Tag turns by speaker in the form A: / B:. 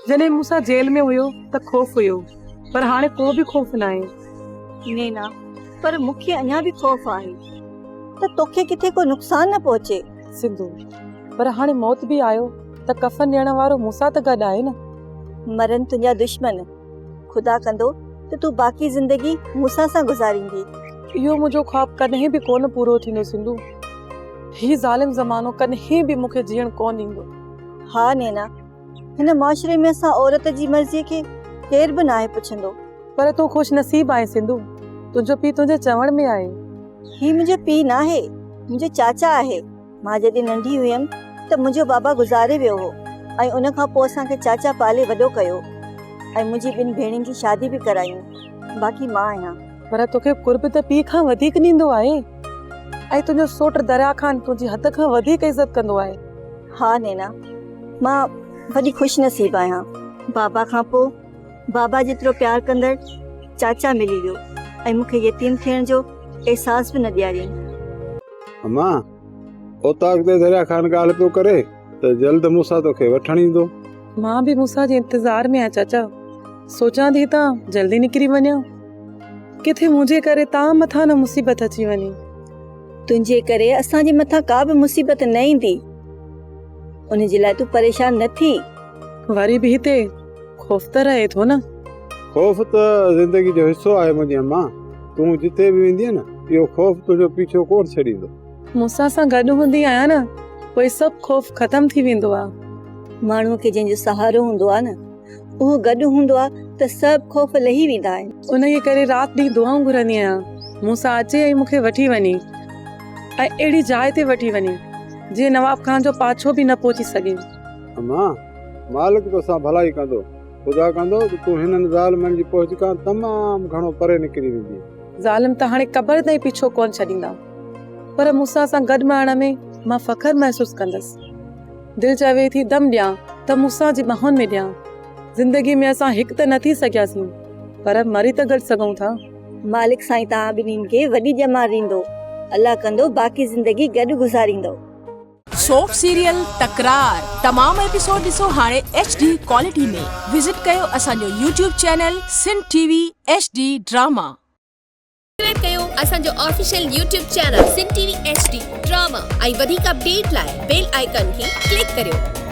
A: جڏهن موسيٰ جيل ۾ هيو ته خوف هيو، پر هاڻي ڪو به خوف ناهي.
B: نينا، پر مون کي اڃا به خوف آهي ته توکي ڪٿي ڪو نقصان نه پهچي.
A: سنڌو، پر هاڻي موت به آيو ته ڪفن ڏيڻ وارو موسيٰ ته گڏ آهي نه.
B: مرن تنهنجا دشمن. خدا ڪندو ته تون باقي زندگي موسيٰ سان گذاريندين.
A: اهو منهنجو خواب ڪڏهن به ڪونه پورو ٿيندو سنڌو. هي ظالم زمانو ڪڏهن به مون کي جيئڻ ڪونه ڏيندو.
B: ها نينا، هن معاشري ۾ اسان عورت جي مرضيء کي ڪير به ناهي پڇندو.
A: پر تون خوش نصيب آهين سنڌو، تنهنجو پيء تنهنجي چوڻ ۾ آهي.
B: هي منهنجو پيء ناهي، منهنجو چاچا آهي. مان جڏهن ننڍي هيم ته منهنجو بابا گذاري ويو هو ۽ ان کان پوء اسان کي چاچا پالي وڏو ڪيو ۽ منهنجي ٻن ڀيڻين جي شادي به ڪرايون، باقي مان آهيان.
A: پر توکي قرب ته پيء کان وڌيڪ ڏيندو آهي ۽ تنهنجو سوٽ دريا خان تنهنجي حد کان وڌيڪ عزت ڪندو آهي.
B: ها نينا، مان وڏي خوش نصيب آهيان. بابا کان پوء بابا جيترو پيار ڪندڙ چاچا ملي ويو ۽ مون کي يتيم ٿيڻ جو احساس به نه ڏياريائين.
C: امان، اوطاق تي دريا خان ڳالهه پيو ڪري ته جلد موسيٰ توکي وٺڻ ايندو.
A: مان به موسيٰ جي انتظار ۾ آهيان چاچا. سوچان ٿي ته جلدي نڪري وڃان. ڪٿي منهنجي ڪري تان مٿان نه مصيبت اچي وڃي.
B: تنهنجي ڪري اسان جي مٿان ڪا به مصيبت نه ايندي. ان جي لاء تون پريشان نه ٿي.
A: وري به هتي خوف ته رهي ٿو نه.
C: خوف ته زندگي جو حصو آهي منهنجي امان. تون جتي به ويندينء نه اهو خوف تنهنجو پيڇو ڪونه ڇڏيندو.
A: موسيٰ سان گڏ هوندي آهيان نه پوء سڀ خوف ختم ٿي ويندو آ.
B: ماڻهوء کي جنهن جو سهارو هوندو آ نه اهو گڏ هوندو آ ته سڀ خوف لهي ويندا آهن.
A: انهيء ڪري رات ڏينهن دعائون گهرندي آهيان، مون سان اچي ۽ مون کي وٺي وڃي ۽ اهڙي جاء تي وٺي وڃي، جيئن نواب خان جو پاڇو به نه پهچي سگهي.
C: امان، مالڪ توسان ڀلائي ڪندو. خدا ڪندو ته تون هنن ظالمن جي پهچ کان تمام گهڻو پري نڪري ويندين.
A: ظالم ته هاڻي قبر تائين پيڇو ڪونه ڇڏيندا، پر موسيٰ سان گڏ مرڻ ۾ مان فخر محسوس ڪندس. دل چوي ٿي دم ڏيان ته موسيٰ جي ٻانهن ۾ ڏيان. زندگي ۾ اسان هڪ ته نه ٿي سگهياسين، پر مري ته گڏ سگهون ٿا.
B: مالڪ سائين توهان ٻنهين کي وڏي ڄمار ڏيندو. الله ڪندو باقي زندگي گڏ گذاريندؤ.
D: سوپ سيريل تڪرار تمام ايپيسوڊ ڏسو هاڻي ايڇ ڊي ڪوالٽي ۾ وزٽ ڪيو اسان جو YouTube channel Sindh T V H D drama.
E: Subscribe ڪيو اسان جو official YouTube channel Sindh T V H D drama ۽ وڌيڪ اپڊيٽ لاء بيل آئيڪان کي ڪلڪ ڪريو.